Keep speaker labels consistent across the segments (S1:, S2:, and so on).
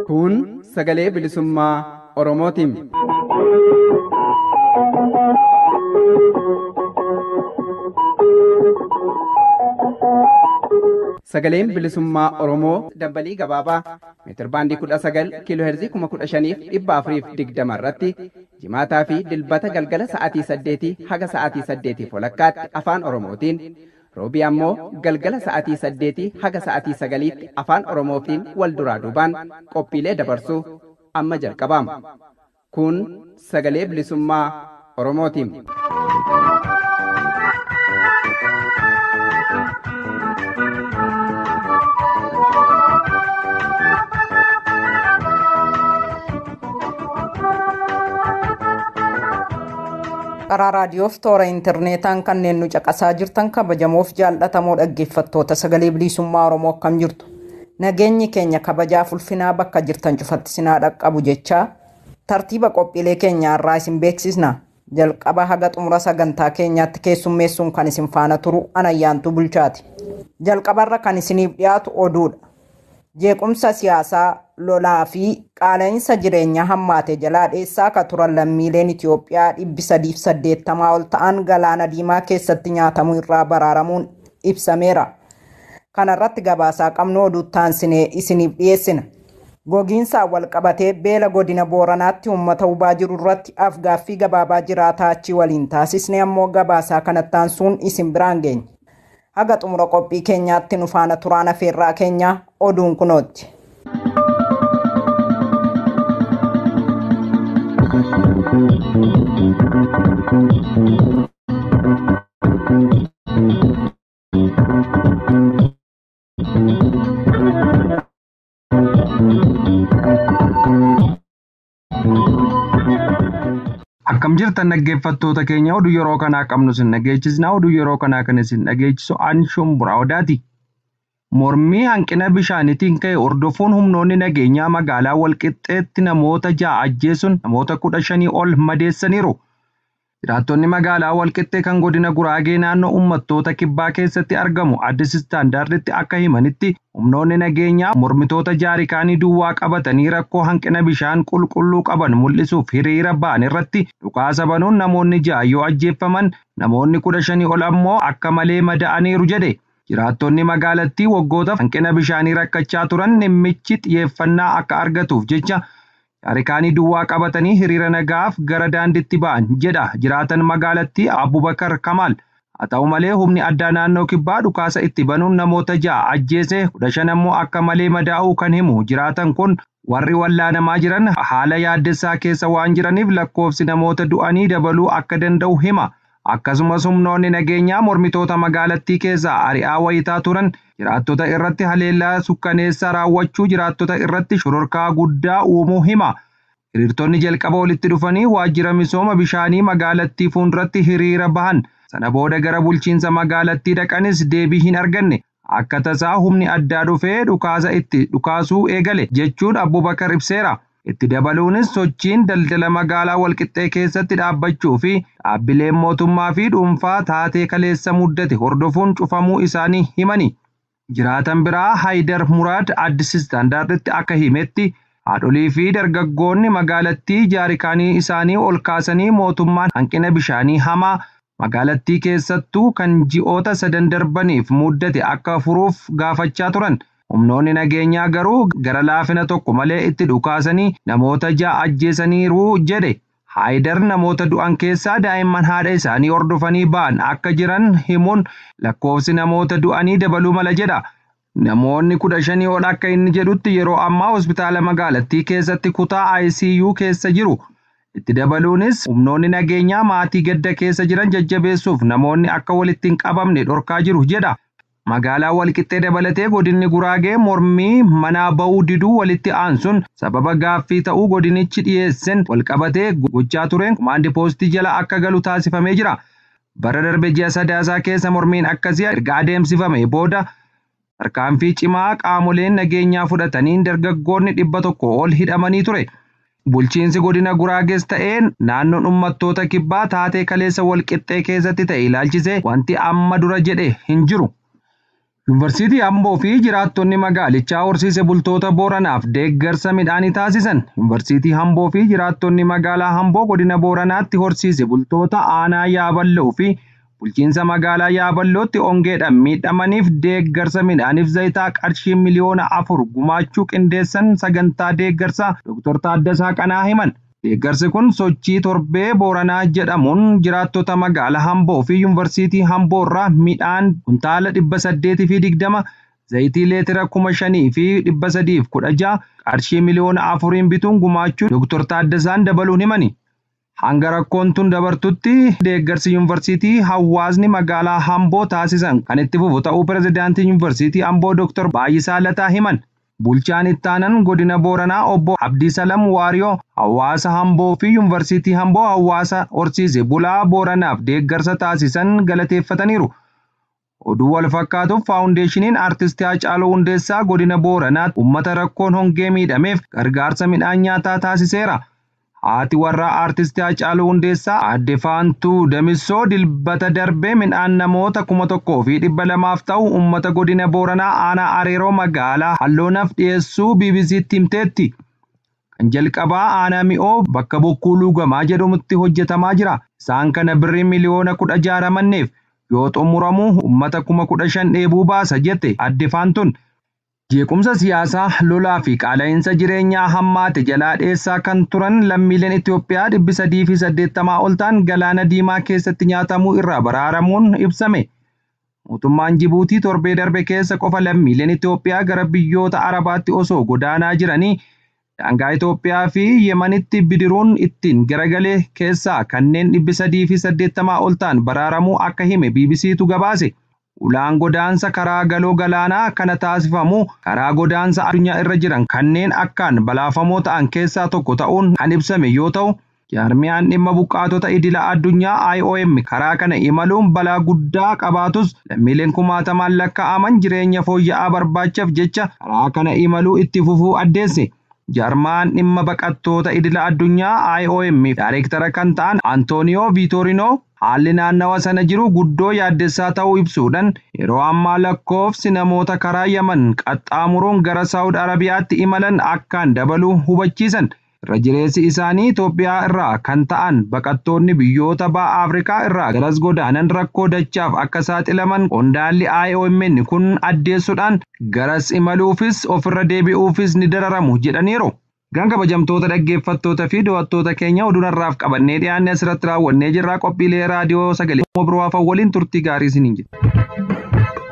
S1: Kun sagalee bilisummaa Oromootiin. Sagaleen bilisummaa Oromoo dambalii gabaabaa meetirbaandii 19 kiiloo heerzii 15,420 irratti jimaataa fi dilbata galgala sa'aatii 8 haga sa'aatii 8 walakkaatti afaan Oromootiin roobii ammoo galgala sa'aatii 8 haga sa'aatii 9tti afaan Oromootiin wal duraa duubaan qophiilee dabarsuu amma jalqabama. Kun sagalee bilisummaa Oromootiin.
S2: Karaa raadiyoof toora intarneetaan kanneen nu caqasaa jirtan kabajamoof jaallatamoo dhaggeeffattoota sagalee bilisummaa Oromoo akkam jirtu. Nageenyi keenya kabajaaf ulfinaa bakka jirtan cufatti sinaa dhaqqabu jechaa tartiiba qophiilee keenya irraa isin beeksisna. Jalqaba haga xumura sagantaa keenyaatti keessummeessuun kan isin faana turu anayyaantuu bulchaati. Jalqabarra kan isiniif dhiyaatu oduudha. Jeequmsa siyaasaa lolaa fi qaala'insa jireenyaa hammaate jalaa dheessaa ka turan lammiileen Itoophiyaa 380 ol ta'an galaana diimaa keessatti nyaatamuu irraa baraaramuun ibsameera. Kana irratti gabaasaa qabnu oduu taansinee isiniif dhiyeessina. Gogiinsaan wal qabatee beela godina Booranaatti uummata hubaa jiru irratti afgaaffii gabaabaa jiraataa achii waliin taasisne ammoo gabaasaa kanatti aansuun isin biraan geenya. Haga xumura qophii keenyaatti nu faana turaan afeerraa keenya oduun kunootti.
S3: Akkam jirtan dhaggeeffattoota keenya oduu yeroo kanaa qabnu isin dhageechisna. Oduu yeroo kanaa kan isin dhageechisu an Shumburaa Odaati. Mormii hanqina bishaaniitiin ka'e hordofuun humnoonni nageenyaa magaalaa Walqixxeetti namoota 6 ajjeesuun namoota 15 ol madeessaniiru. Jiraattonni magaalaa Walqixxee kan godina Guraagee naannoo uummattoota kibbaa keessatti argamu Addis Istaandaarditti akka himanitti humnoonni nageenyaa mormitoota jaarikaanii duwwaa qabatanii rakkoo hanqina bishaan qulqulluu qaban mul'isuuf hiriira ba'an irratti dhukaasa banuun namoonni 6 yoo ajjeeffaman namoonni 15 ol ammoo akka malee mada'aniiru jedhe. Jiraattonni magaalattii waggootaaf hanqina bishaanii rakkachaa turan dhimmichi xiyyeeffannaa akka argatuuf jecha jaarikaanii duwwaa qabatanii hiriira nagaaf gara daandiitti ba'an jedha jiraatan magaalattii Abubakar Kamaal. Haa ta'u malee humni addaa naannoo kibbaa dhukaasa itti banuun namoota 6 ajjeese 15 ammoo akka malee madaa'uu kan himu jiraatan kun warri wallaanamaa jiran haala yaaddessaa keessa waan jiraniif lakkoofsi namoota du'anii dabaluu akka danda'u hima. Akkasumas humnoonni nageenyaa mormitoota magaalattii keessaa ari'aa wayitaa turan jiraattota irratti haleellaa sukkaneessaa raawwachuu jiraattota irratti shororkaa guddaa uumuu hima. Hiriirtonni jalqaba walitti dhufanii waajjira misooma bishaanii magaalattii fuulduratti hiriira bahan. Sana booda gara bulchiinsa magaalattii dhaqanis deebii hin arganne. Akka tasaa humni addaa dhufee dhukaasa itti dhukaasuu eegale jechuun Abubakar ibseera. Itti dabaluunis sochiin daldala magaalaa Walqixxee keessatti dhaabbachuu fi dhaabbileen mootummaa fi dhuunfaa taatee kaleessa muddate hordofuun cufamuu isaanii himani. Jiraatan biraa Haayidar Muraad Addis Istaandaarditti akka himetti haadholii fi dargaggoonni magaalattii jaarikaanii isaanii ol kaasanii mootummaan hanqina bishaanii hamaa magaalattii keessattuu kan ji'oota sadan darbaniif muddate akka furuuf gaafachaa turan. Humnoonni nageenyaa garuu gara laafina tokko malee itti dhukaasanii namoota 6 ajjeesaniiru jedhe. Haayidar namoota du'an keessaa daa'imman haadha isaanii hordofanii ba'an akka jiran himuun lakkoofsi namoota du'anii dabaluu mala jedha. Namoonni 15 ol akka inni jedhutti yeroo ammaa hospitaala magaalattii keessatti kutaa ICU keessa jiru. Itti dabaluunis humnoonni nageenyaa maatii gadda keessa jiran jajjabeessuuf namoonni akka walitti hin qabamne dhorkaa jiru jedha. Magaalaa Walqixxee dabalatee godinni Guraagee mormii manaa ba'uu diduu walitti aansuun sababa gaaffii ta'uu godinichi dhiyeesseen walqabatee gochaa tureen komaandi poostii jala akka galu taasifamee jira. Bara darbe ji'a sadaasaa keessa mormiin akkasii erga adeemsifame booda tarkaanfii cimaa qaamoleen nageenyaa fudhataniin dargaggoonni 100 ol hidhamanii ture. Bulchiinsi godina Guraagees ta'ee naannoon uummattoota kibbaa taatee kaleessa walqixxee keessatti ta'e ilaalchisee wanti amma dura jedhe hin jiru. Yuunivarsiitii Amboo fi jiraattonni magaalichaa horsiise bultoota Booranaaf deeggarsa midhaanii taasisan. Yuunivarsiitii Amboo fi jiraattonni magaalaa Amboo godina Booranaatti horsiise bultoota aanaa Yaaballoo fi bulchiinsa magaalaa Yaaballootti hongeedhaan miidhamaniif deeggarsa midhaaniif zayitaa qarshii 4 miliyoona gumaachuu qindeessan sagantaa deeggarsaa Dr. Taaddasaa Qanaa himan. Deeggarsi kun sochii torbee Booranaa jedhamuun jiraattota magaalaa Amboo fi Yuunivarsiitii Amboo irraa midhaan kuntaala 820, zayitii leetira 5316 qarshii 4 miliyoona bituun gumaachuu Dr. Taaddasaan dabaluun himani. Hanga rakkoon tun dabartutti deeggarsi yuunivarsiitii hawaasni magaalaa Amboo taasisan kan itti fufu ta'uu pirezidaantiin yuunivarsiitii Amboo Dr. Baay'isaa Lataa himan. Bulchaan ittaanan godina Booranaa obbo Abdiisalam Waariyoo hawaasa Amboo fi yuunivarsiitii Amboo hawaasa horsiise bulaa Booranaaf deeggarsa taasisan galateeffataniiru. Oduu wal fakkaatuuf faawundeeshiniin Aartistii Haacaaluu Hundeessaa godina Booranaatti uummata rakkoon hongee miidhameef gargaarsa midhaan nyaataa taasiseera. Haati warraa Aartistii Haacaaluu Hundeessaa aadde Faantuu Damissoo dilbata darbee midhaan namoota 1200 ta'u uummata godina Booranaa aanaa Areeroo magaalaa Halloonaaf dhiyeessuu BBC'tti himteetti. Kan jalqabaa aanaa mi'oo bakka Bokkuu Luugamaa jedhamutti hojjetamaa jira. Isaan kana birrii 16 miliyoona ramanneef yoo xumuramu uummata 15,000 dheebuu baasa jette aadde Faantuun. Jeequmsa siyaasaa, lolaa fi qaala'insa jireenyaa hammaate jalaa dheessaa kan turan lammiileen Itoophiyaa 380 ol ta'an galaana diimaa keessatti nyaatamuu irraa baraaramuun ibsame. Mootummaan Jibuutii torbee darbe keessa qofa lammiileen Itoophiyaa gara biyyoota Arabaatti osoo godaanaa jiranii daangaa Itoophiyaa fi Yemenitti bidiruun ittiin garagalee keessaa kanneen 380 ol ta'an baraaramuu akka hime BBCtu gabaase. Ulaan godaansa karaa galoo galaanaa kana taasifamu karaa godaansa addunyaa irra jiran kanneen akkaan balaafamoo ta'an keessaa tokko ta'uun kan ibsame yoo ta'u, jaarmiyaan dhimma buqqaatota idila addunyaa IOM karaa kana imaluun balaa guddaa qabaatus lammiileen kumaatamaan lakkaa'aman jireenya fooyya'aa barbaachaaf jecha karaa kana imaluu itti fufuu addeesse. Jaarmaan dhimma baqattoota idila addunyaa IOM daayireektara kan ta'an Antooniyoo Viitorino haalli naannawa sana jiru guddoo yaaddessaa ta'uu ibsuudhaan yeroo ammaa lakkoofsi namoota karaa Yaman qaxxaamuruun gara Saawud Arabiyaatti imalan akkaan dabaluu hubachiisan. Irra jireessi isaanii Itoophiyaa irraa kan ta'an baqattoonni biyyoota ba'a Afrikaa irraa garas godaanan rakkoo dachaaf akka saaxilaman qondaalli IOM kun addeessuudhaan garas imaluufis ofirra deebi'uufis ni dararamu jedhaniiru. Gan kabajamtoota dhaggeeffattoota fi daawwattoota keenya oduu har'aaf qabannee dhiyaanne asirratti raawwannee jirra. Qophiilee raadiyoo sagalee biroo hafan waliin turtii gaarii isiniin jedha.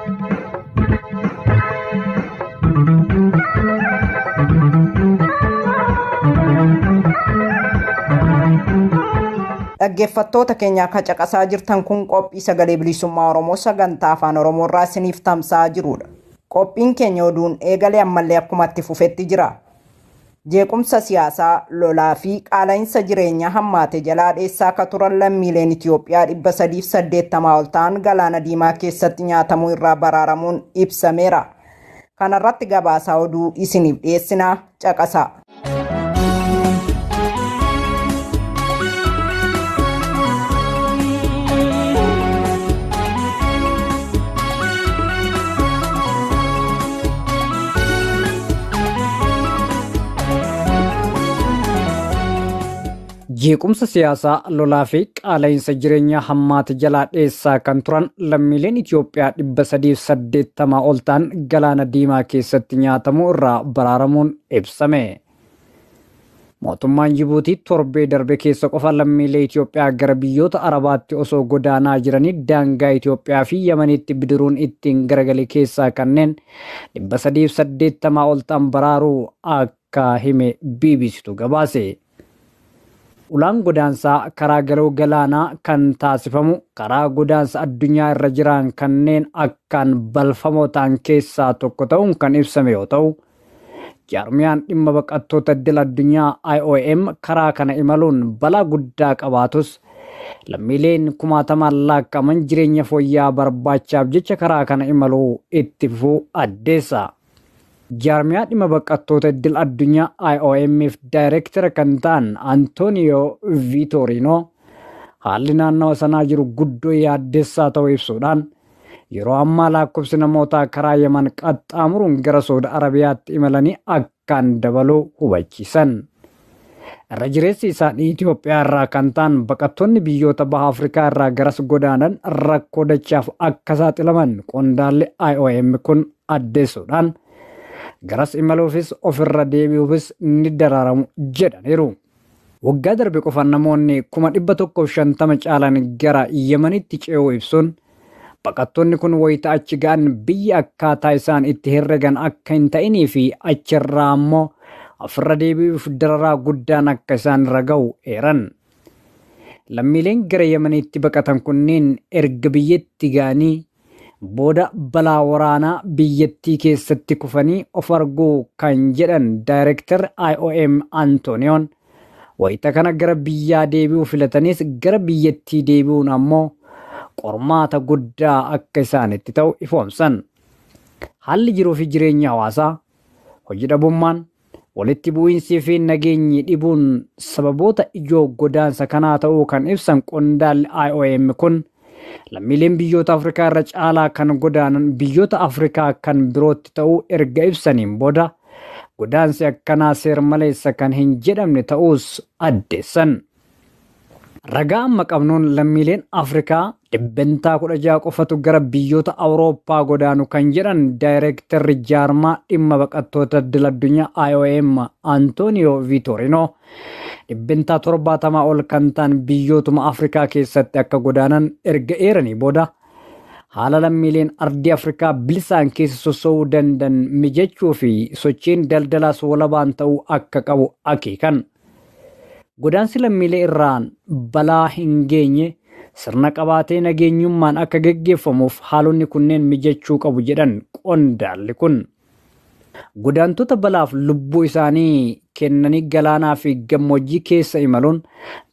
S2: Dhaggeeffattoota keenya akka caqasaa jirtan kun qophii sagalee bilisummaa Oromoo sagantaa afaan Oromoo irraa isiniif tamsa'aa jirudha. Qophiin keenya oduun eegalee ammallee akkuma itti fufetti jira. Jeequmsa siyaasaa, lolaa fi qaala'insa jireenyaa hammaate jalaa dheessaa akka turan lammiileen Itoophiyaa 380 ol ta'an galaana diimaa keessatti nyaatamuu irraa baraaramuun ibsameera. Kanarratti gabaasaa oduu isiniif dhiyeessinaa caqasaa.
S4: Jeequmsa siyaasaa, lolaa fi qaala'insa jireenyaa hammaate jalaa dheessaa kan turan lammiileen Itoophiyaa 380 ol ta'an galaana diimaa keessatti nyaatamuu irraa baraaramuun ibsame. Mootummaan Jibuutii torbee darbe keessa qofa lammiilee Itoophiyaa gara biyyoota Arabaatti osoo godaanaa jiranii daangaa Itoophiyaa fi Yemenitti bidiruun ittiin garagale keessaa kanneen 380 ol ta'an baraaruu akka hime BBCtu gabaase. Ulaan godaansaa karaa galoo galaanaa kan taasifamu karaa godaansa addunyaa irra jiran kanneen akkaan balfamoo ta'an keessaa tokko ta'uun kan ibsame yoo ta'u, jaarmiyaan dhimma baqattoota idil addunyaa IOM karaa kana imaluun balaa guddaa qabaatus lammiileen kumaatamaan lakkaa'aman jireenya fooyya'aa barbaachaaf jecha karaa kana imaluu itti fufuu addeessa. Jaarmiyaa dhimma baqattoota idil addunyaa IOMf daayireektara kan ta'an Antooniyoo Viitoriinoo haalli naannawa sanaa jiru guddoo yaaddessaa ta'uu ibsuudhaan yeroo ammaa lakkoofsi namootaa karaa Yaman qaxxaamuruun gara Saudi Arabiyaatti imalanii akkaan dabaluu hubachiisan. Irra jireessi isaanii Itoophiyaa irraa kan ta'an baqattoonni biyyoota baha Afrikaa irraa garas godaanan rakkoo dachaaf akka saaxilaman qondaalli IOM kun addeessuudhaan garas imaluufis ofirra deebi'uufis ni dararamu jedhaniiru. Waggaa darbe qofa namoonni 150,000 caalan gara Yemenitti ce'uu ibsuun baqattoonni kun wayita achi ga'an biyya akkaataa isaan itti herregan akka hin ta'inii fi achirraa ammoo ofirra deebi'uuf dararaa guddaan akka isaan irra ga'u eeran. Lammiileen gara Yemenitti baqatan kunneen erga biyyatti ga'anii booda balaa waraanaa biyyattii keessatti kufanii of arguu kan jedhan daayireektar IOM Antooniyoon wayita kana gara biyyaa deebi'uu filatanis gara biyyattii deebi'uun ammoo qormaata guddaa akka isaanitti ta'u ifoomsan. Haalli jiruu fi jireenya hawaasaa, hojii dhabummaan, walitti bu'iinsii fi nageenyi dhibuun sababoota ijoo godaansa kanaa ta'uu kan ibsan qondaalli IOM kun lammiileen biyyoota Afrikaa irra caalaa kan godaanan biyyoota Afrikaa kan birootti ta'uu erga ibsaniin booda godaansi akkanaa seer-maleessa kan hin jedhamne ta'uus addeessan. Ragaa amma qabnuun lammiileen Afrikaa 16% qofatu gara biyyoota Awurooppaa godaanu kan jedhan daayireektarri jaarmaa dhimma baqattoota idil addunyaa IOM Antooniyoo Viitoriinoo 70% ol kan ta'an biyyootuma Afrikaa keessatti akka godaanan erga eeranii booda haala lammiileen ardii Afrikaa bilisaan keessa soso'uu danda'an mijachuu fi sochiin daldalaas walabaan ta'uu akka qabu akeekan. Godaansi lammiilee irraan balaa hin geenye sirna qabaatee nageenyummaan akka geggeeffamuuf haalonni kunneen mijachuu qabu jedhan qondaalli kun. Godaantota balaaf lubbuu isaanii kennanii galaanaa fi gammoojjii keessa imaluun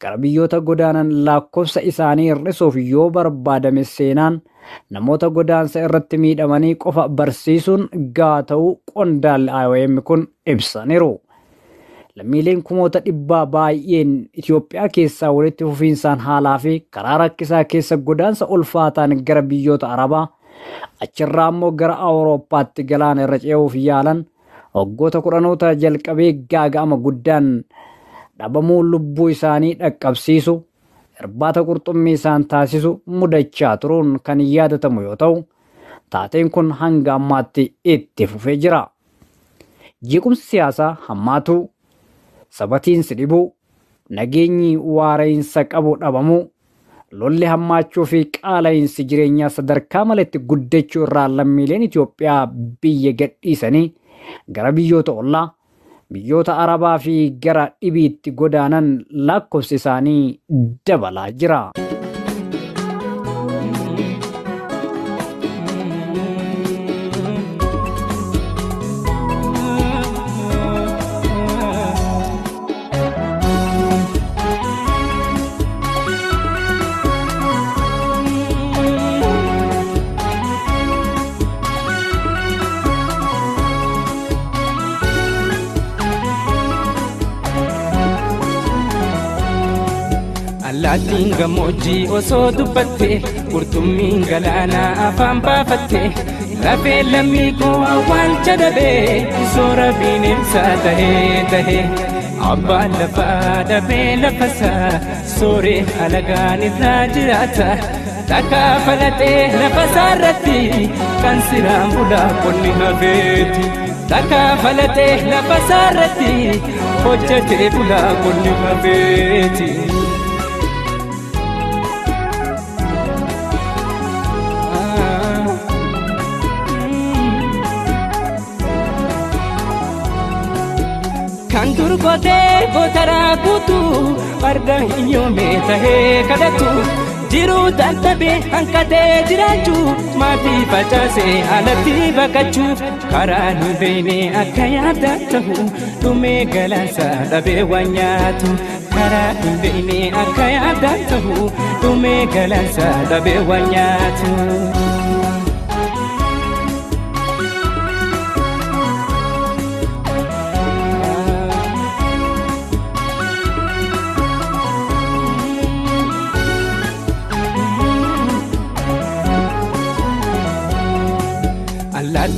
S4: gara biyyoota godaanan lakkoofsa isaanii hir'isuuf yoo barbaadame seenaan namoota godaansa irratti miidhamanii qofa barsiisuun gahaa ta'uu qondaalli IOM kun ibsaniiru. Lammiileen kumoota dhibbaa baay'een Itoophiyaa keessaa walitti fufiinsaan haalaa fi karaa rakkisaa keessa godaansa ulfaataan gara biyyoota Arabaa achirraa ammoo gara Awurooppaatti galaana irra ce'uuf yaalan waggoota kudhanoota jalqabee gaaga'ama guddaan dhabamuu lubbuu isaanii dhaqqabsiisu irbaata qurxummii isaan taasisu mudachaa turuun kan yaadatamu yoo ta'u taateen kun hanga ammaatti itti fufee jira. Jeequmsi siyaasaa hammaatuu, sabatiinsi dhibuu, nageenyi waara'iinsa qabu dhabamuu, lolli hammaachuu fi qaala'iinsi jireenyaa sadarkaa malatti guddachuu irraa lammiileen Itoophiyaa biyya gadhiisanii gara biyyoota ollaa, biyyoota Arabaa fi gara dhibiitti godaanan lakkoofsi isaanii dabalaa jira.
S5: Allaattiin gammoojjii osoo dubbatte qurxummiin galaanaa afaan baafatte lafee lammii koo awwaalcha dhabee soora bineensaa tahee tahee abbaan lafaa dhabee lafasaa sooree alagaan irraa jiraata takkaa falatee lafasaa irratti kan siraan bulaa qonni hafeeti takkaa falatee lafasaa irratti hojjetee bulaa qonni hafeeti. Kan dur gootee gootaraa guutuu farda hiyyoomee tahee kadhatu jiruu dadhabee hanqatee jiraachuu maatii facaasee alatti baqachuu karaa nu beekne akka yaada ta'u dhumee galaansa dhabee waan nyaatu karaa nu beekne akka yaada ta'u dhumee galaansa dhabee waan nyaatu.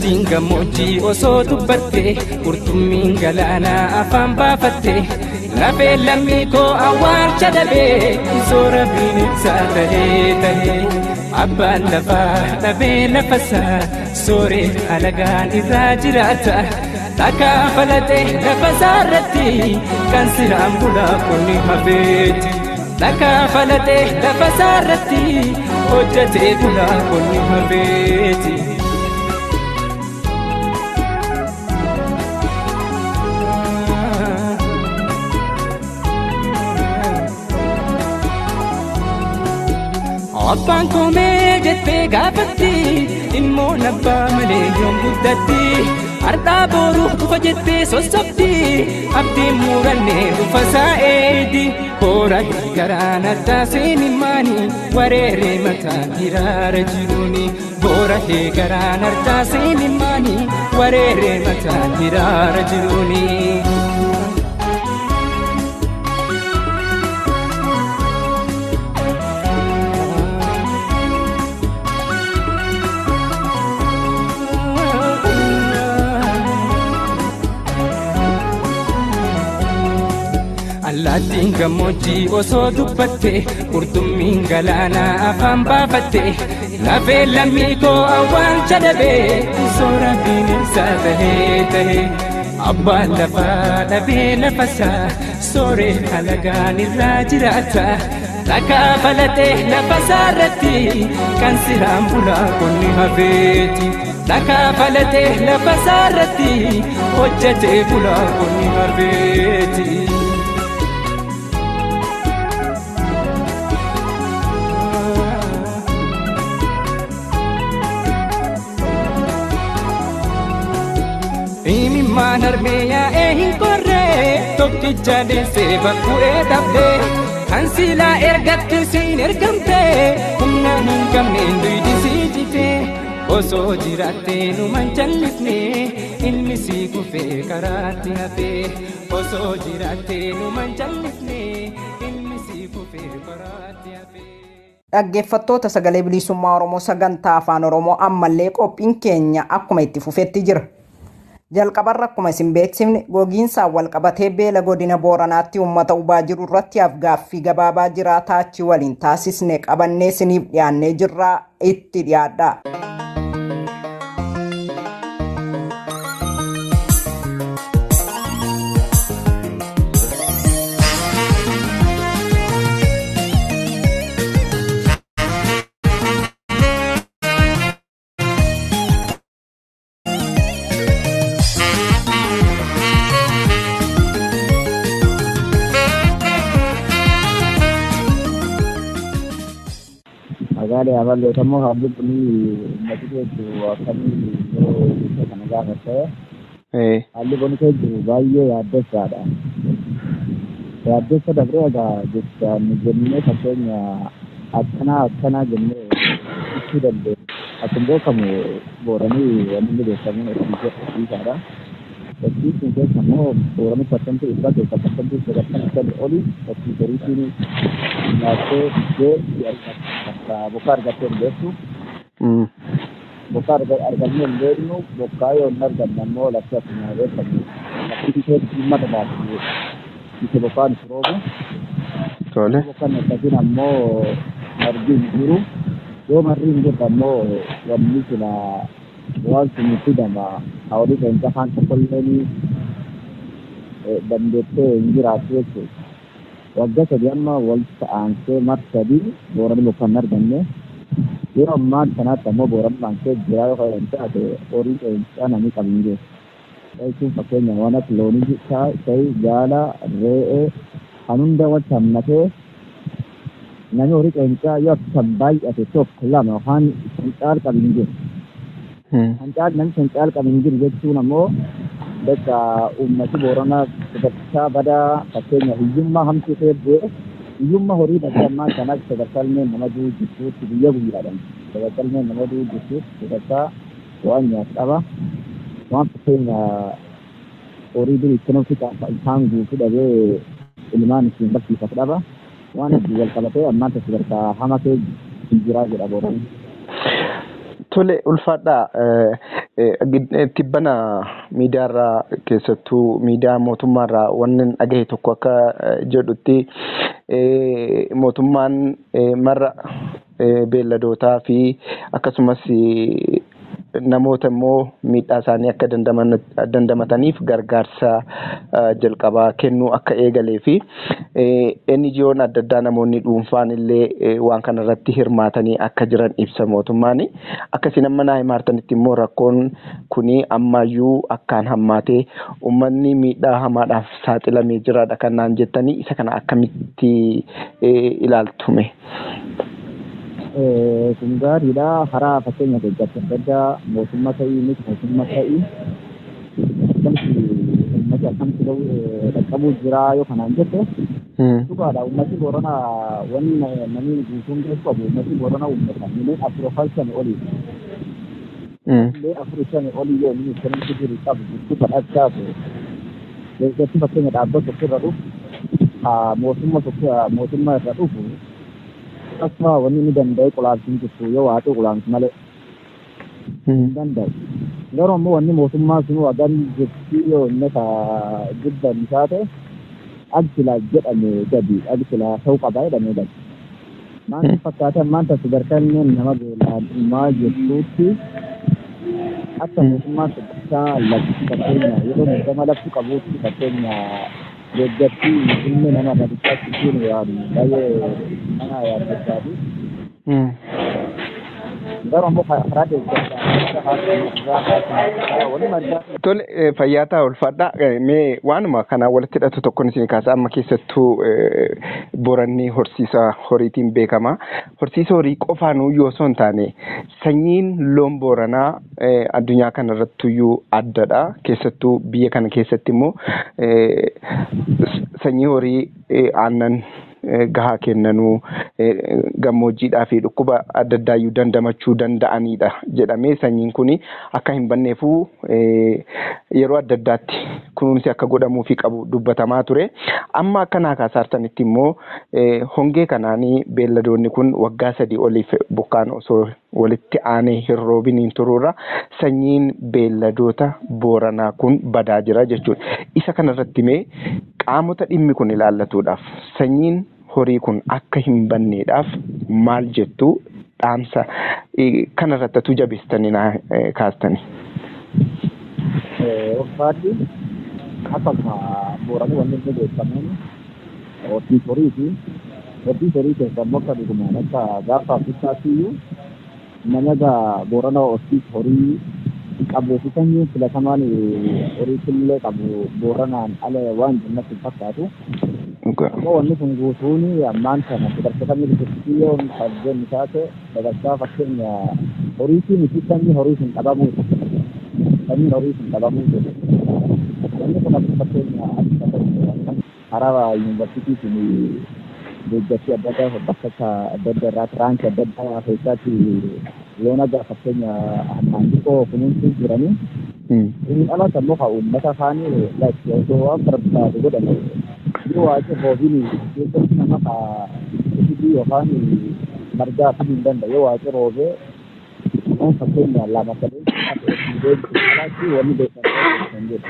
S5: Allaattiin gammoojjii osoo dubbatte qurxummiin galaanaa afaan baafatte lafee lammii koo awwaalcha dhabee soora bineensaa tahee tahee abbaan lafaa dhabee lafasaa sooree alagaan irraa jiraata takkaa falatee lafasaa irratti kan siraan bulaa qonni hafeeti. Takkaa falatee lafasaa irratti hojjetee bulaa qonni hafeeti. Abbaan koomee jettee gaafatti ilmoon abbaa malee yoom guddatti har'aa boru dhufa jettee sossobdi abdiin murannee dhufa isaa eedi boora garaan addaa seenimaani wareeree mataan hiraara jiruuni boora garaan addaa seenimaani wareeree mataan hiraara jiruuni. Allaattiin gammoojjii osoo dubbatte qurxummiin galaanaa afaan baafatte lafee lammii koo awwaalcha dhabee soora bineensaa tahee tahee abbaan lafaa dhabee lafasaa sooree alagaan irraa jiraata takkaa falatee lafasaa irratti kan siraan bulaa qonni hafeeti takkaa falatee lafasaa irratti hojjetee bulaa qonni hafeeti. Imimmaan harmee yaa'ee hin korree tokkicha deessee bakku'ee dhabdee kan silaa ergatti siin ergamtee humna hin qabneen duydi sii jitee osoo jiraattee numan jallifnee ilmi sii kufee karaatti hafee osoo jiraattee numan jallifnee ilmi sii kufee karaatti hafee.
S2: Dhaggeeffattoota sagalee bilisummaa Oromoo sagantaa afaan Oromoo ammallee qophiin keenya akkuma itti fufetti jira. Jalqabarra akkuma isin beeksifne gogiinsaan walqabatee beela godina Booranaatti uummata hubaa jiru irratti afgaaffii gabaabaa jiraataa achi waliin taasisne qabannee isiniif dhiyaannee jirraa itti dhiyaadha.
S6: Magaalaa Yaaballoo haalli kun uummati keessa akkamii yeroo ibsa kana gaafatte haalli kun keessa baay'ee yaaddessaadha. Yaaddessa dabree egaa jecha nu jennee fakkeenya akkanaa akkanaa jennee ibsuu dandeenya. Akkuma beekamu Booranii wanni inni beekamu horsiisaadha. Horsiisuun keessa immoo Booranii 100% keessaa 95% olii horsiisa horiitiin nyaattee dhugdee bokkaa argattee hin beektu. Bokkaa argannee hin beeknu bokkaa yoo hin arganne ammoo lafti akkuma beekamu lafti ishee dhimma tajaajiltu ise bokkaan itti roobu. Bokkaan akkasiin ammoo margi hin jiru. Yoo marri hin jirre ammoo wanni sila waan sun fidama horii keenya afaan tokkollee dandeettee hin jiraattu jechuudha. Waggaa sadii amma walitti aansee mar sadii Booranii bokkaan hin arganne. Yeroo ammaa kanaatti ammoo Booranii aansee jira yoo kan taate horii qeencaa namni qabu hin jiru. Jechuun fakkeenya waan akka loonii ta'e gaala re'ee kan hunda walitti hammatee namni horii qeencaa yoo akka baay'ate tokko lama yookaan kan caal qabu hin jiru. Kan caal namni kan caal qabu hin jiru jechuun ammoo bakka uummati Booranaa sadarkaa badaa fakkeenya hiyyummaa hamtuu ta'e bu'ee hiyyummaa horii dhabee ammaa kanaas sadarkaa ilmeen nama du'u jidduutti guyyaa guyyaadhaan sadarkaa ilmeen nama du'u jidduutti sadarkaa waan nyaatu dhaba. Waan fakkeenya horii durii itti nama fixa isaan guutuu dhabee ilmaan ittiin barsiifatu dhaba. Waan hedduu wal qabatee ammaan sadarkaa hamaa ta'e jiraa jedha Booranni.
S3: Tole ulfaadhaa. Tibbana miidiyaarraa keessattuu miidiyaa mootummaarraa wanni dhagahe tokko akka jedhutti mootummaan marra beelladootaa fi akkasumas namoota immoo miidhaa isaanii akka dandamataniif gargaarsa jalqabaa kennuu akka eegalee fi NGO'n adda addaa namoonni dhuunfaan illee waan kanarratti hirmaatanii akka jiran ibsa mootummaan. Akkasiin amma naa himaartanitti immoo rakkoon kuni ammayyuu akkaan hammaatee uummanni miidhaa hamaadhaaf saaxilamee jiraadha kan naan jettanii isa kana akkamitti ilaaltume?
S6: Kun gaariidha. Karaa fakkeenya deeggarsa adda addaa mootummaa ta'ii miti mootummaa ta'ii akkamti uummati akkamti dhaqqabuu jira yoo kanaan jette dhugaadha. Uummati Booranaa wanni namni guutuun beeku qabu uummati Booranaa uummata miiliyoona 4.5 olii. Miiliyoona 4.5 olii yoo inni akkanatti jiru qabu guutuu badhaadhaatu deeggarsi fakkeenya dhaabbata tokko irra dhufu mootummaa tokko mootummaa irra dhufu akkasuma wanni inni danda'e qulaamsi hin jirtu yoo waaqni qulaamsi malee hin danda'u. Garuu ammoo wanni mootummaa sun hagan jirti yoo inni ka guddan isaa ta'e ag silaa jedhame gadi ag silaa ta'uu qaba jedhamee gadi. Maal fakkaata maanta sadarkaa inni nama beelaan dhumaa jirtuutti akka mootummaan sadarkaa lafti fakkeenya yeroo muddama lafti qabuutti fakkeenya deeggarsi ilmi nama irra dhiqachuun waan baay'ee nama yaaddessaati. Garuu ammoo karaa deeggarsaa.
S3: Tole fayyaa ta'a ulfaadha. Mee waanuma kanaan walitti hidhatu tokkoon isin kaasa amma keessattuu Booranni horsiisa horiitiin beekama. Horsiisa horii qofaanuu yoo osoo hin taane sanyiin loon Booranaa addunyaa kanarrattuyyuu addadha. Keessattuu biyya kana keessatti immoo sanyii horii aannan gahaa kennanuu gammoojjiidhaa fi dhukkuba adda addaayyuu dandamachuu danda'anidha jedhamee sanyiin kun akka hin banneefuu yeroo adda addaatti kunuunsi akka godhamuufi qabu dubbatamaa ture. Amma akka naa kaasaartanitti immoo hongee kanaanii beelladoonni kun waggaa 3 oliif bokkaan osoo walitti aanee hin roobiniin turuurra sanyiin beelladoota Booranaa kun badaa jira jechuudha. Isa kanarratti mee qaamota dhimmi kun ilaallatuudhaaf sanyiin horii kun akka hin banneedhaaf maal jettu dhaamsa kanarratti atuu jabeessitanii naa kaastanii?
S6: Ulfaadhi akkasuma Booranni wanni inni beekamuun horsiisa horiiti. Horsiisa horii keessa immoo akka dhugumaan akka gaafa Afrikaatti iyyuu nama Boorana horsiisa horii qabuu fi sanyiin filatamaan horii killee qabu Booranaan ala waan jannatti hin fakkaatu. Ammoo wanni kun guutuun ammaan kana sadarkaa kamii jirti yoo kan jennu taate sadarkaa fakkeenya horiitii miti sanyii horii hin dhabamuuti. Sanyiin horii hin dhabamuuti. Wanni kun akka fakkeenya karaa yuunivarsiitiitiin deeggarsi adda addaa bakka adda addaa irraa tiraankii adda addaa keessatti loon aga fakkeenya hammaan xiqqoo kunuunsuu jiranii. Inni alatti ammoo haa uummata kaanii like osoo waan barbaadu godhame yoo waaqni roobiin deeggarsi nama haa itti yookaan margaa fiduu hin danda'u yoo waaqni roobee waan fakkeenya 2 3 alatti wanni beekamu hin jiru.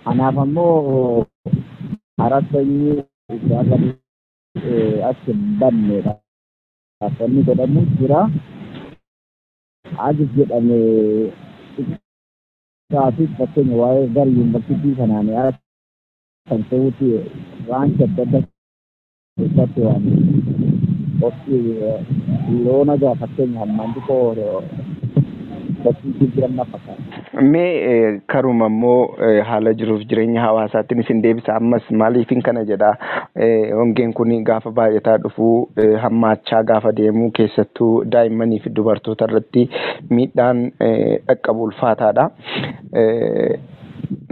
S6: Kanaaf ammoo karaa sanyii jaalladhu as hin bannedha. Wanni godhamu jira. Agis jedhame xiqqaafis fakkeenya waa'ee gara yuunivarsiitii kanaan kan ta'utti raanchi adda addaa keessatti waan loon agaa fakkeenya hammaan xiqqoo barsiisuu jiran na fakkaata.
S3: Mee karuma immoo haala jiruuf jireenya hawaasaatiin isin deebisa ammas maaliifin kana jedha hongeen kun gaafa baay'ataa dhufu hammaachaa gaafa deemu keessattuu daa'immanii fi dubartoota irratti miidhaan dhaqqabu ulfaataadha.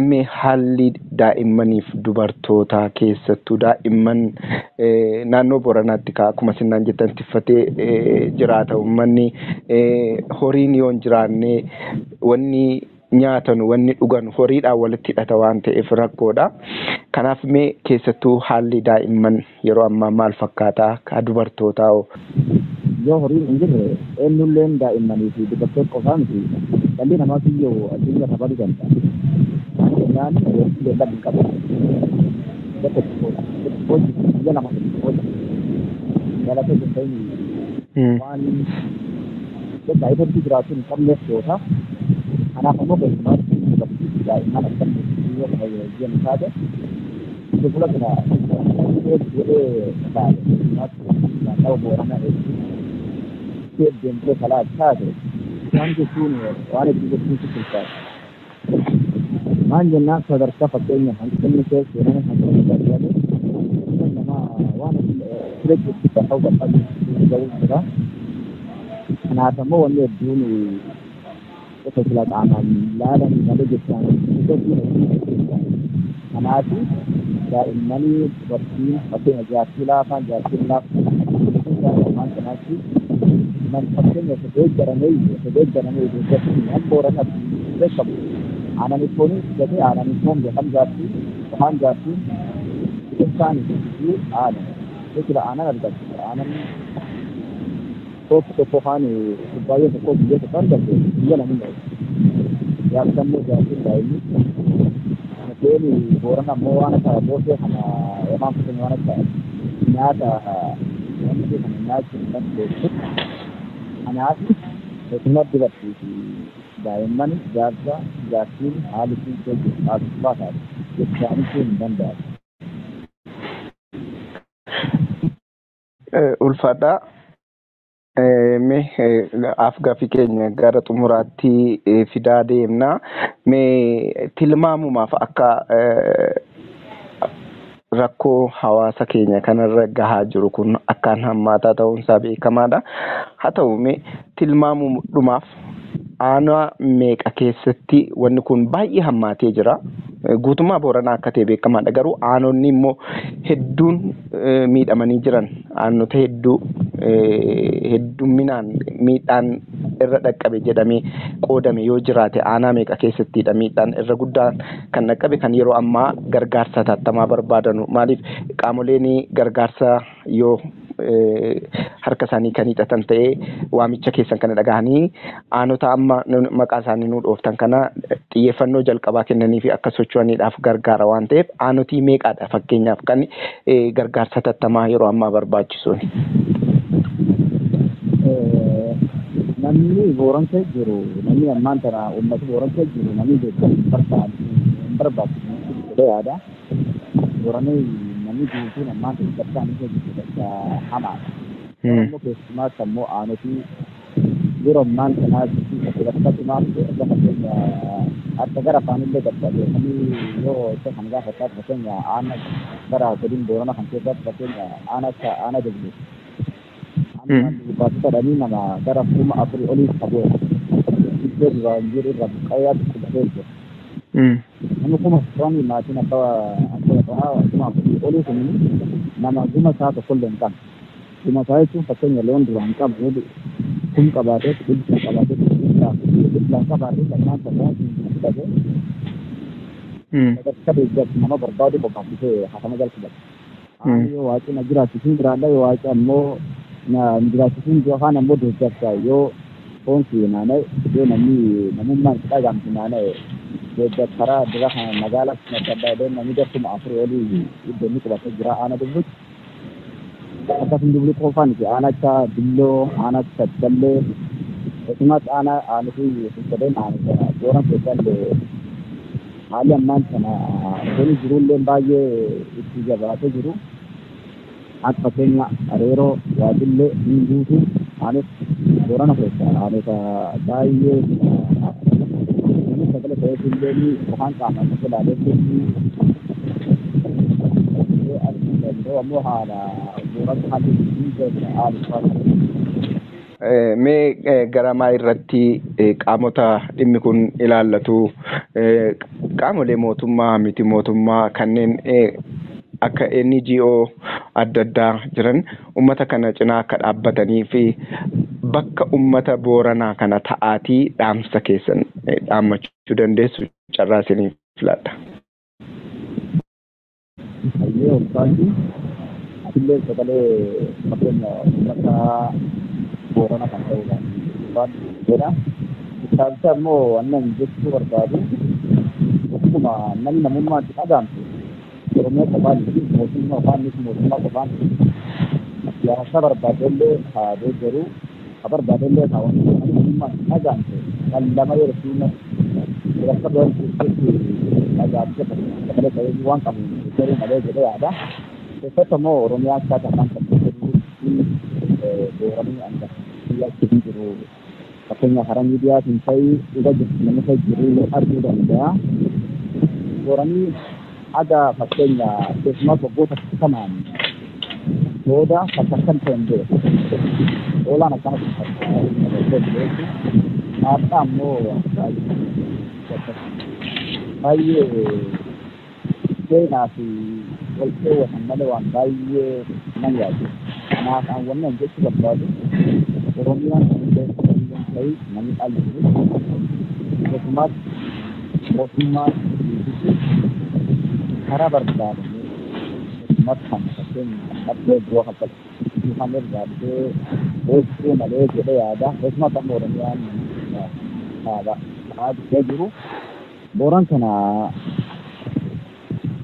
S3: Mee haalli daa'immaniif dubartoota keessattuu daa'imman naannoo Booranaatti akkuma sinnaan jettan tiffatee jiraata uummanni horiin yoo hin jiraanne wanni nyaatan wanni dhugan horiidhaan walitti hidhata waan ta'eef rakkoodha. Kanaaf mee keessattuu haalli daa'imman yeroo ammaa maal fakkaataa ka dubartootaa hoo?
S6: Yoo horiin hin jirre eenyulleen daa'immanii fi dubartoota qofaa miti dhalli namaa kiyyoo addunyaa irra baduu danda'a. Jennaan beellada hin qabu. Tokko biyya lama galata jettanii waan daa'imatti jiraachuu hin qabneef goota. Kanaaf ammoo keessumaatti dubartii daa'imman akka yoo fayyadaman taate fuula kana godhee naannoo Booranaa deemtee kalaa taate waan jechuun waan hedduu gochuun si ulfaata. Maan jennaan sadarkaa fakkeenya hanqinni keessa seenanii hanqinni baay'ate nama waan ture jechuun ta'uu barbaadu ga'uu jira. Kanaaf ammoo wanni hedduun osoo sila qaamaan ilaalanii malee jechaan kanaaf daa'immanii dubartiin fakkeenya jaartii laafaan jaartiin laafaan kanaatti man fakkeenya osoo deeggaramee deeggartiin an Boorana beekamu aannan foonii gatee aannan foon beekam jaartii afaan jaartiin biqiltaan fi aannan jechuudha aannan argatu aannan tokko tokko afaan baay'ee tokko biyya tokko argatu biyya lama hin jaarsammoo jaartiin daa'imni mukkeen Boorana ammoo waan akka boosee kana yookaan fakkeenya waan akka nyaata wanti kana nyaachuu hin dandeessu. Kanaaf keessumaa dubartii fi daa'imman jaarsa jaartiin haalli sun keessa haasofaa taate jechaanii hin danda'amu.
S1: Ulfaadhaa. Mee af-gaaffii keenya gara xumuraatti fidaa deemna. Mee tilmaamumaaf akka rakkoo hawaasa keenya kanarra gahaa jiru kun akkaan hammaataa ta'uunsaa beekamaadha. Haa ta'u mee tilmaamuudhumaaf aanaa meeqa keessatti wanni kun baay'ee hammaatee jira. Guutummaa Booranaa akka ta'e beekamaadha. Garuu aanonni immoo hedduun miidhamanii jiran aanota hedduu heddumminaan miidhaan irra dhaqqabe jedhamee qoodame yoo jiraate aanaa meeqa keessattidha miidhaan irra guddaan kan dhaqqabe kan yeroo ammaa gargaarsa hatattamaa barbaadanu. Maaliif qaamoleen gargaarsa yoo harka isaanii kan hiixatan ta'ee waamicha keessan kana dhagahanii aanota amma maqaa isaanii nuu dhooftan kana xiyyeeffannoo jalqabaa kennanii fi akka socho'aniidhaaf gargaara waan ta'eef aanotii meeqaadha fakkeenyaaf kan gargaarsa hatattamaa yeroo ammaa barbaachisuun.
S6: Namni Booran keessa jiru namni ammaan tana uummata Booran keessa jiru namni deeggarsa hin barbaachisu jedhee yaada. Booranii namni guutuun ammaan tana deeggarsa inni jiru deeggarsa hamaadha. Ammoo keessumaatti ammoo aanotii yeroo ammaan tanaa sadarkaa lafa keenya akka gara afaanillee gaddabeessanii yoo isa kan gaafataa fakkeenya aana gara godin Boorana kan keessatti fakkeenya aana akka aana jablu. Baasota dhanii nama gara 4000 olii qabu. Iddoo duraan jiru irra buqqa'ee qubatee jira. Namni 40,000 maatiin akka akka 4000 olii kun nama guma isaa tokkollee hin qabne. Guma isaa jechuun fakkeenya loon duraan qabu kun qabaatee dhibba qabaatee dhibba qabaatee lamaan tokkoon fudhatee sadarkaa deeggarsa nama barbaadu qofaaf dhufee hatama jalqabata. Yoo waaqni na jiraachisuun jiraadha yoo waaqni ammoo na jiraachisuun jiru afaan ammoo deeggarsa yoo foon kiyya naana'e yoo namni namummaan itti dhagahamtu naana'e deeggarsa karaa dura kana magaalaa adda addaa namni gara 4000 olii iddoo inni qubatee jira aana dubbichi. Akkasuma dubli qofaan miti aana akka Billoo, aana akka Dallee, akkasumas aana aanufi sadeen aana Booran keessallee haalli ammaan kana kuni jirullee baay'ee itti jabaatee jiru. Akka fakkeenya Areeroo, Waadillee, ni guutuu aanes Boorana keessa aanota baay'ee namni sagalee ta'eef illee yookaan qaamaan tokko ilaalee danda'u ammoo haala Booranni haalli haala
S1: Mee garamaa irratti qaamota dhimmi kun ilaallatu qaamolee mootummaa miti mootummaa kanneen akka NGO adda addaa jiran uummata kana cinaa akka dhaabbatanii fi bakka uummata Booranaa kana ta'aatii dhaamsa keessan dhaammachuu dandeessu carraa isiniif filadha.
S6: Hayyee ulfaati atillee sagalee fakkeenya uummata Boorana kan ta'uudhaan jedha. Isaan immoo wannan jechuu barbaadu akkuma namni namummaatti dhagaamtu Oromiyaa qofaan miti mootummaa qofaan miti mootummaa qofaan siyaasa barbaadellee haa deeggaru haa barbaadellee haa wanti namni namummaatti dhagaamtu kan lama yeroo fiina bakka biroo keessatti dhagaamte malee ta'ee waan qabu deeggaruu malee jedhee yaada. Keessatti immoo Oromiyaa akkaataa afaan kan Booranii hanga biyyaatti hin jiru. Fakkeenyaaf karaa miidiyaatiin ta'ii dhuga jirtu namni ta'e jiru arguu danda'a. Booranii haga fakkeenya keessumaa waggoota kanaan booda bakka kan ta'e hin beeku. Hoolaan akkana beeku. Haadha ammoo baay'ee seenaa fi wal keewwatan malee waan baay'ee nan yaadu. Kanaaf an wannan jechuu barbaadu Oromiyaan kan ta'e namni dhalli jiru keessumaatti mootummaan karaa barbaadamee keessumatti kan fakkeenya dhabbee biroo kan kan barbaadee hojjechuu malee jedhee yaada. Keessumatti amma Oromiyaan dhaabbatee jiru. Booran kana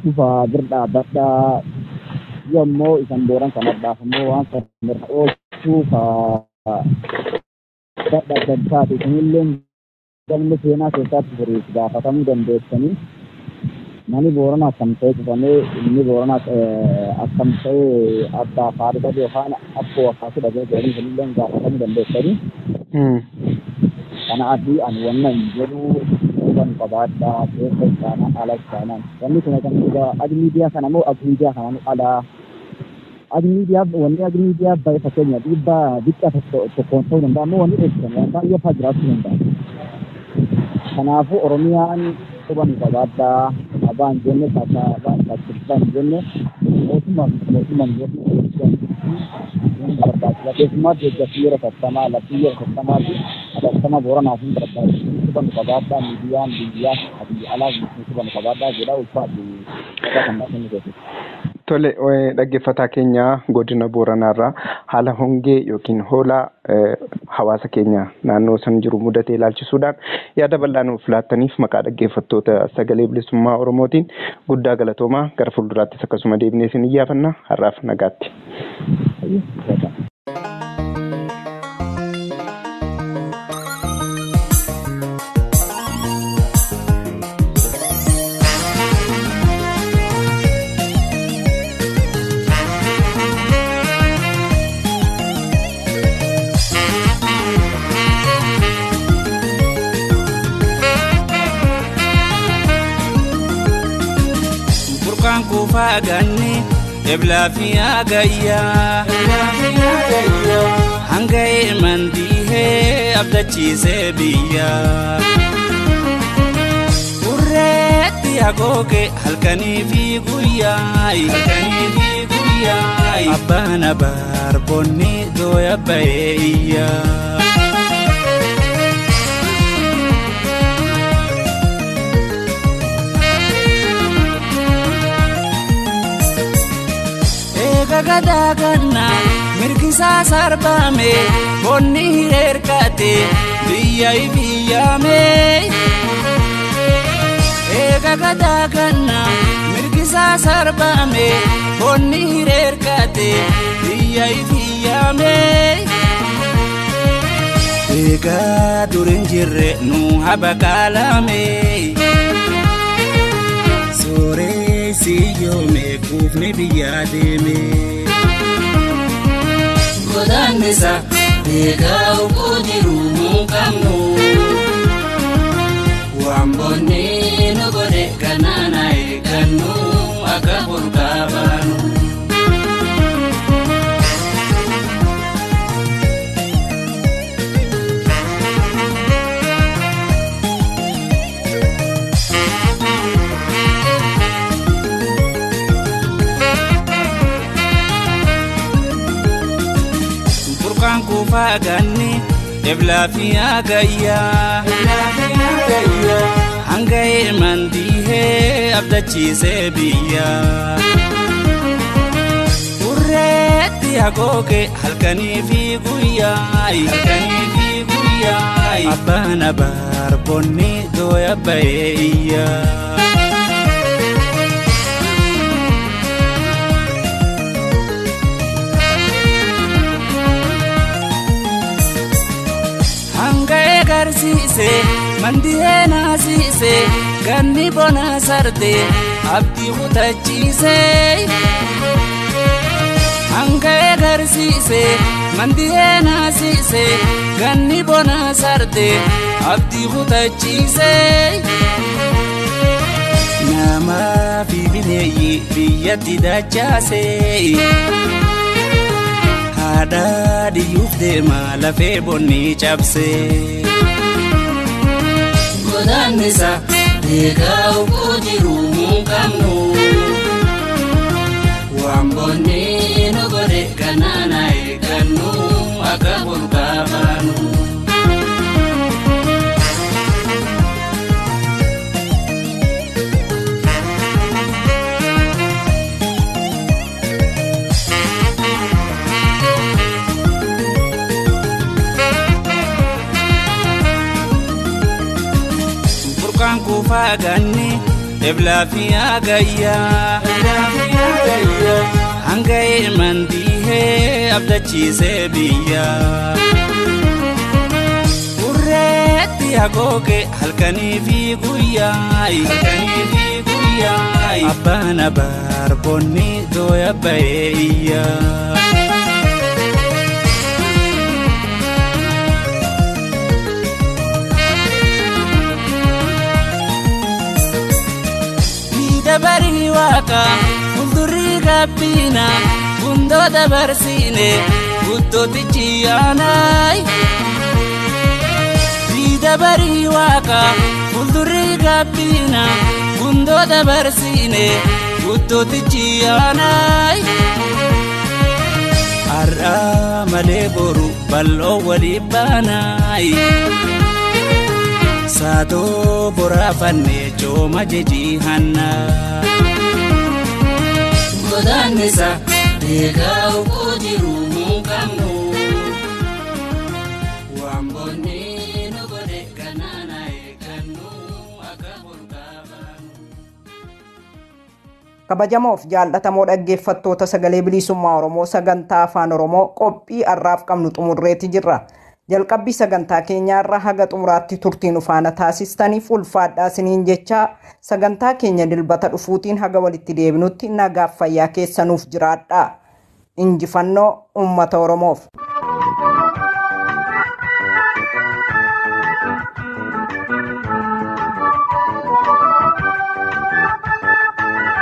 S6: dhufa bira dhaabbadhaa yommuu isan booran kana dhaafammoo waan kana irra oolchuu dadhabdan taate isinillee galmi seenaa keessatti firiif gaafatamuu dandeessanii namni Booranaa akkam ta'e cufamee inni Booranaa akkam ta'e abbaa faarida yookaan akkoo akkaasii dhagee jedhanii isinillee gaafatamuu dandeessanii. Kana adii ani wannan jedhu kan qabaadhaa keessa isaanaa ala isaanaa wanni kun kan dhugaa adi miidiyaa kana moo adi miidiyaa kana alaa adi miidiyaa wanni adi miidiyaa baay'ee fakkeenya dhiibbaa biqqa tokkoon ta'uu danda'a moo wanni eegsisan waan baay'ee fa'aa jiraachuu danda'a. Kanaafuu Oromiyaan quban qabaadhaa abaan jenne tattaabaan jenne mootummaan mootummaan jenne barbaachisa. Keessumaa deeggarsi yeroo tattamaa labsii yeroo tattamaa fi hatattama Booranaaf hin barbaachisu. Quban qabaadhaa miidiyaan biyyaa biyya alaa quban qabaadhaa jedha ulfaatu kan kennu keessatti.
S1: Tole dhaggeeffataa keenya godina Booranaarraa haala hongee yookiin hoolaa hawaasa keenya naannoo san jiru mudatee ilaalchisuudhaan yaada bal'aa nuuf laattaniif maqaa dhaggeeffattoota sagalee bilisummaa Oromootiin guddaa galatoomaa gara fuulduraattis akkasuma deebinee isin iyyaafanna har'aaf nagaatti.
S5: Kuufaganne eblaa fi agayyaa hanga eemandiihee abdachiisee biyya. Urreetti hagooge halkanii fi guyyaa abbaan abaar bonni dooya ba'ee iyyaa. Gadaganna mirgisaa sarbame bonni hireerkate biyya ibiyyame. Eega gadaganna mirgisaa sarbame bonni hireerkate biyya ibiyyame. Eega durin jirre nu habakaalame. Sooree yoome kuufni biyyaa deeme. Godaannisa beekaa uffuu jiru hin qabnu. Waan bonni nu godhe kanaana eeggannu akka burqaa baanu. Kuufaganne eblaa fi agayyaa hanga eemandiihee abdachiisee biyya. Urreetti Hagooge halkanii fi guyyaa halkanii fi guyyaa abbaan abaar bonni dooya bahee iyyaa. Hanga eegarsiise mandihee naasiise ganni bona sarte abdii kutachiise. Hanga eegarsiise mandihee naasiise ganni bona sarte abdii kutachiise. Namaa fi bineeyyi biyyatti dachaase. Haadha diyyuuf deema lafee bonni cabsee. Godaannisa beekaa uffuu jiru mun qabnu. Waan bonni nu godhe kanaana eeggannu akka burqaa baanu. Kuufaa ganni eblaa fi agayyaa hanga mandihee abdachiisee biyya. Urreetti hagooge halkanii fi guyyaa halkanii fi guyyaa abbaan abaar bonni dooya bahee iyyaa. Dabarii waaqa fuuldurri gabbina gundoo dabarsiine guddootichi yaanaay. Dabarii waaqa fuuldurri gabbina gundoo dabarsiine guddootichi yaanaay. Har'a malee boru bal'oo walii baanaay. Saatoo boraafanne cooma jejii hannaa. Godaannisa beekaa uffuu jiru mun qabnu. Waan bonni nu godhe kanaana eeggannu akka burqaa baanu.
S2: Kabajamoof jaallatamoo dhaggeeffattoota sagalee bilisummaa Oromoo sagantaa afaan Oromoo qophii har'aaf qabnu xumurreeti jirra. Jalqabbii sagantaa keenyaarra haga xumuraatti turtiin ufaana taasistaniif ulfaadhaa isiniin jechaa sagantaa keenya dilbata dhufuutiin haga walitti deebinutti nagaaf fayyaa keessanuuf jiraadhaa. Injifannoo uummata Oromoof.